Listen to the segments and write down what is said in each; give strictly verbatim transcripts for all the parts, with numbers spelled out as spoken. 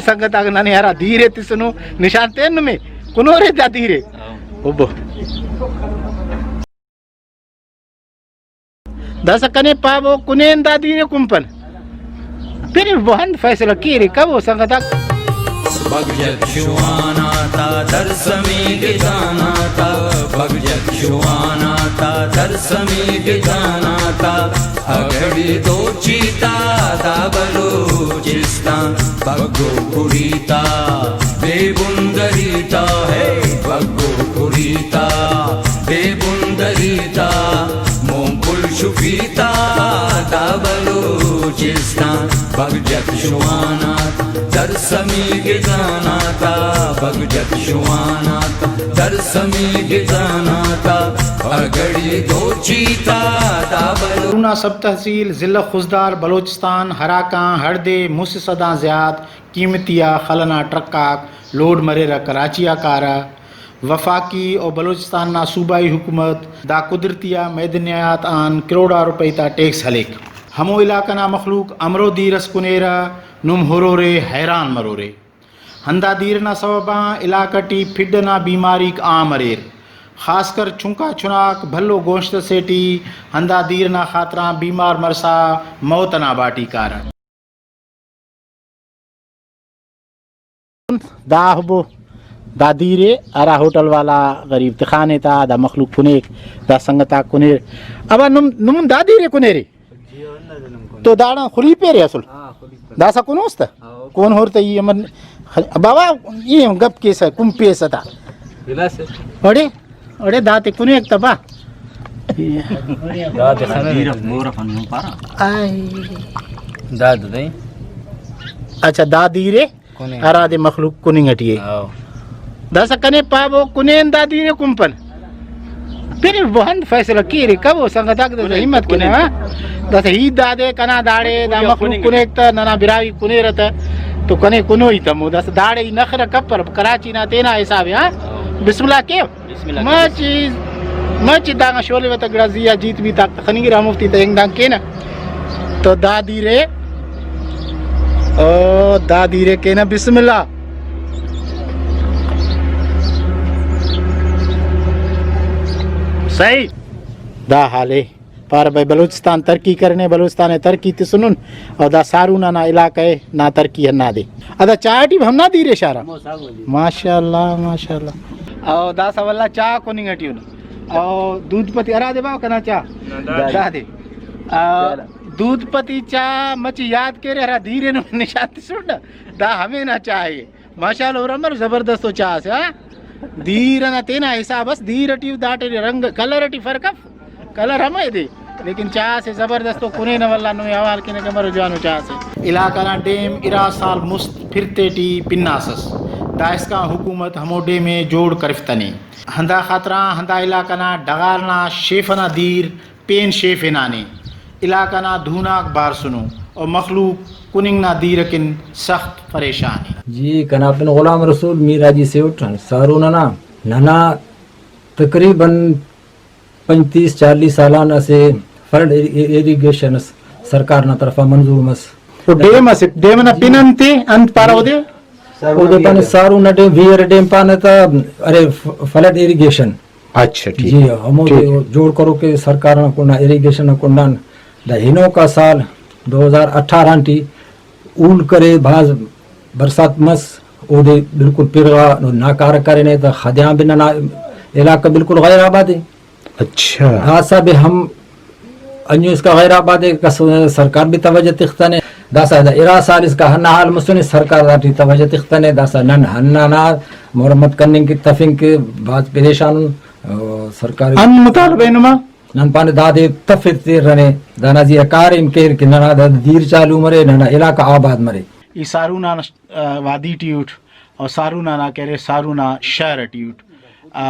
سنگت آک ننے ہرا دیر ءِ تسنو، نشان تین نمے کنورے دا دیر ءِ۔ ہاں۔ اوبو۔ داسہ کنے پاوہ کنے ہندا دیر ءِ کنپن۔ پھر وہ ہند فیصلہ کیرے کبو سنگت آک۔ بگجت شوان آتا درسمی گدان آتا، بگجت شوان آتا درسمی گدان آتا، اگڑی دوچی تا دا بلوچستان، بگو کڑی تا بے بندری تا ہے، بگو کڑی تا بے بندری تا، مون پل شفی تا دا بلوچستان، بگجت شوان آتا درسمی گدان آتا، بگجت شوان آتا درسمی گدان آتا، اگڑی دوچی تا دا بلوچ۔ سارونا سب تحصیل، ضلع خضدار، بلوچستان، ہراکان ہڑدے مسہ سداں زیات قیمتی آ خل ئنا ٹرک آک لوڈ مریرہ کراچی آ کارہ۔ وفاقی و بلوچستان نا صوبائی حکومت دا قدرتی آ معدنیات آن کروڑا روپئی تا ٹیکس ہلیک۔ ہمو علاقہ نا مخلوق امرو دیر ئس کنیرہ، نم ہرورے حیران مرورے۔ ہندا دیر ئنا سوب آن علاقہ ٹی پھڈ ئنا بیماریک عام اریر، خاص کر چنکا چناک بھلو گونشت ئسے ٹی ہندا دیر ئنا خاطران بیمار مرسا موت ئنا باٹی کارہ۔ دا ہبو دا دیر ءِ ہرا ہوٹل والا غریب تخانے تا، دا مخلوق کنیک، دا سنگت آک کنیر۔ ابا نم، نمن دا دیر ءِ کنیرے؟ تو داڑان خلیپیرے اسل؟ داسہ کنوس تہ؟ کون ہور تہ ای امن؟ بابا ای گپ کیسہ کمپیسہ تا۔ اڑے؟ اڑے دا تے کنے ایک تبا۔ دا تے خنرے۔ آئی۔ دا دے۔ اچھا، دا دیرے کنے۔ ہرا دے مخلوق کننگ ٹی اے۔ ہاں۔ داسہ کنے پابو کنے ہندا دیرے کنپن۔ پھر وہ ہند فیصلہ کیرے کبو سنگت آک داسہ ہمت کنے، ہاں۔ داسہ ہیت دادے کنا داڑے دا مخلوق کنے ایک تا ننا براہوئی کنے رہتا تو کنے کنوئی تمو۔ داسہ داڑے ای نخرہ کپر کراچی نا تینا حساب، ہاں۔ بسم اللہ کیو۔ بسم اللہ۔ مچی، مچی دانگا شولے وتا گڑا زی آ جیت بیت آک خننگرہ ہموفتے تا اینگ دانگ کینہ۔ تو دا دیرے، او دا دیرے کینہ بسم اللہ۔ صحیح۔ دا حال اے۔ پارہ بھئی بلوچستان ترقی کرینے، بلوچستان ءِ ترقی تسنن، او دا سارونا نا علاقہ ءِ نا ترقی ہندادے۔ ادا چاہ ٹی ہم نا دیر اشارہ۔ ماشاءاللہ، ماشاءاللہ۔ او داسہ ولدا چاہ کننگ ٹی اُن۔ او دودھ پتی ہرادے باو کنا چاہ؟ دادے۔ آ، دودھ پتی چاہ مچہ یاد کیرے ہرا دیر ئے نم نشان تسٹ نا۔ دا ہمے نا چاہ اے۔ ماشاءاللہ، ہُر امر زبردست و چاہ اسے، ہاں۔ دیر ئنا تینا حساب اس، دیر ٹی داٹے رنگ کلر ٹی فرق اف، کلر ہمے دے، لیکن چاہ اسے زبردست و کنے نا ولدا نمے حوال کینہ کہ مرو جوانو چاہ اسے۔ علاقہ نا ڈیم ارا سال مست پھر تیٹی پناسس، دائسکان حکومت ہمو ڈیم ئے جوڑ کرفتنے، ہندا خاطران ہندا علاقہ نا ڈغار نا شیف ئنا دیر پین شیف ہنانے، علاقہ نا دھوناک بارسنو و مخلوق کننگ نا دیر اکن سخت فریشان ءِ۔ جی، کنا پن غلام رسول میر حاجی سیوٹ، سارون ئنا۔ ننا تقریباً پینتیس چالیس سالان اسہ فلڈ ایری-، ایریگیشن اس سرکار نا طرفا منظور مس۔ او ڈیم اسے، ڈیم ئنا پن انت ءِ؟ انت پارہ اودے؟ اودے پانے سارون نا ڈیم، ویئر ڈیم پانہ تا، ارے ف-، فلڈ ایریگیشن۔ اچھا، ٹھیک جی، ہے۔ ہمودے ٹھیک ہے۔ جوڑ کروکے سرکار نا کنڈان، ایریگیشن نا کنڈان۔ دا ہنوکا سال دو ہزار اٹھارہ ٹی اول کرے، بھاز برسات مس، اودے بالکل پرغا ناکارہ کرینے، دا خدیان بھی ننا علاقہ بالکل غیر آباد ہے۔ اچھا۔ داسہ بھی ہم انجو اس کا غیر آباد ہے، کس سرکار بھی توجہ تختنے۔ داسہ دا ارا سال اس کا ہندا حال مسنے، سرکار داٹی توجہ تختنے۔ داسہ نن ہندا نا مرمت کننگ کہ تفنگ کہ بھاز پریشان ان، او، سرکار ان مطالبہ نما؟ نن پانے دادے تفر تیرنے، دانا زی آ کاریم کیر کہ ننا دا دیر چالو مرے، ننا علاقہ آباد مرے۔ ای سارونا آ، وادی ٹی اٹ، اور سارونا نا کہ ارے سارونا شہر ٹی اٹ۔ آ،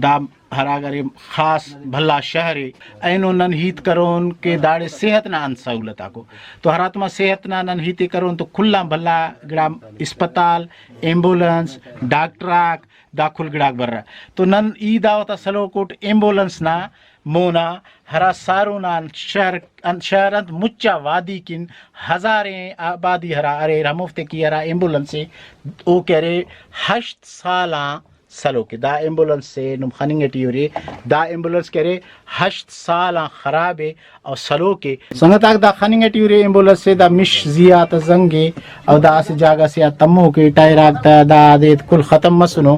دا ہرا گرے خاص بھلا شہر ءِ۔ اینو نن ہیت کرون کہ داڑے صحت نا انت سہولت آکو۔ تو ہراتما صحت نا نن ہیت ءِ کرون تو کل آن بھلا گڑا اسپتال، ایمبولینس، ڈاکٹر آک، دا کل گڑاک برہ۔ تو نن ای دا وخت آ سلوک اٹ ایمبولینس نا مونا ہرا سارونان شہر، انت شہر انت مچا وادی کن ہزاریں آبادی ہرا اریر، ہموفتے کہ ہرا ایمبولنس ءِ او کہ ارے ہشت سال آن سلوک ءِ۔ دا ایمبولنس ءِ نم خننگ ٹی ارے، دا ایمبولنس کہ ارے ہشت سال آن خراب ءِ او سلوک ءِ۔ سنگت آک، دا خننگ ٹی ارے ایمبولنس ءِ، دا مش زی آ تا زنگ ءِ او دا اسہ جاگہ سے آ تموک ءِ، ٹائر آک تا دا دے کل ختم مسنو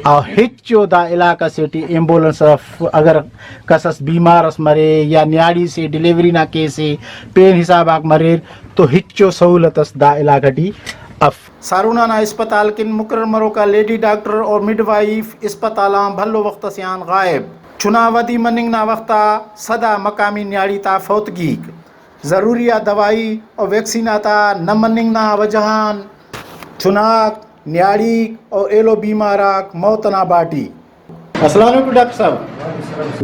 او ہچو دا علاقہ سے ٹی ایمبولنس اف، اگر کس اس بیمار اس مرے یا نیاڑی سے ڈیلیوری نا کیس ءِ، پین حساب آک مریر تو ہچو سہولت اس دا علاقہ ٹی اف۔ سارونا نا ہسپتال کن مقرر مروکا لیڈی ڈاکٹر اور مڈ وائف ہسپتال آن بھلو وخت اسے آن غائب۔ چنا ودی مننگ نا وخت آ سدا مقامی نیاڑی تا فوتگیک۔ ضروری آ دوائی و ویکسین آتا نہ مننگ نا وجہ آن چناک، نیاڑیک و ایلو بیمار آک موت ئنا باٹی۔ السلام علیکم ڈاکٹر صاحب،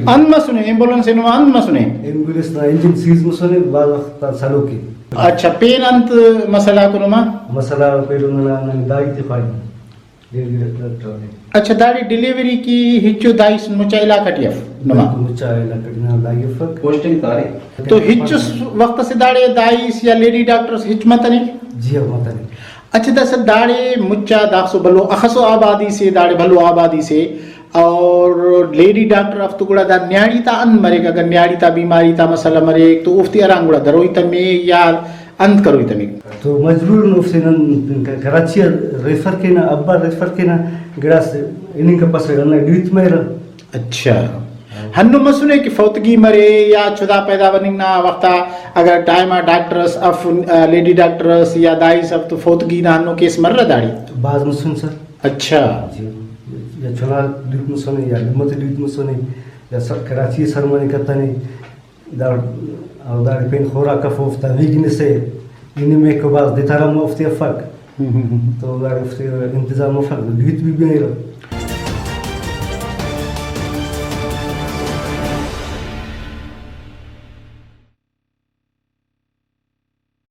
انت مسنے ایمبولنس ءِ نما، انت مسنے؟ ایمبولنس نا انجن سیز مسنے، بعض وخت آ سلوک ءِ۔ اچھا، پین انت مسئلہ آکو نما؟ مسئلہ پین ننا، ننا دائی تے خواہی۔ ڈیلیوری ڈاکٹر نے۔ اچھا، داڑے ڈیلیوری کی ہچو دائیس مچا علاقہ ٹی اف نما؟ بالکل، مچا علاقہ ٹی ننا دائی افک۔ پوسٹنگ تارے۔ تو ہچو س-، وخت سے داڑے دائیس یا لیڈی ڈاکٹرز ہچ متنے؟ جی ہاں، متنے۔ اچھا، داسہ داڑے مچا داخسو بھلو اخسو آبادی سے، داڑے بھلو آبادی سے، اور لیڈی ڈاکٹر اف تو گڑا دا نیاڑی تا انت مریک؟ اگر نیاڑی تا بیماری تا مسئلہ مریک تو اوفتے اران گڑا دروئی تمے یا انت کروئی تمک؟ تو مجبوراً اوفتے نن ک-، کراچی آ ریفر کینہ، ابا ریفر کینہ، گڑاس ہننگ کپسہ، ہندا ڈیوت مریرہ۔ اچھا۔ ہندن مسنے کہ فوتگی مرے یا چدا پیدا بننگ نا وخت آ اگر ٹائم آ ڈاکٹر اس اف، آ، لیڈی ڈاکٹر اس یا دائیس اف تو فوتگی نا ہندن کیس مریرہ داڑے؟ بھاز مسنے سر۔ اچھا۔ جی۔ یا چنا ڈیوت مسنے یا لمہ تے ڈیوت مسنے یا سر کراچی سر مننگ کتنے۔ دا، او داڑے پین خوراک اف، اوفتا ویگنس ءِ، اینم ایکو بھاز دتر ہم اوفتے افک۔ ہم، ہم، ہم۔ تو داڑے اوفتے انتظام افک، ڈیوت بھی بنیرہ۔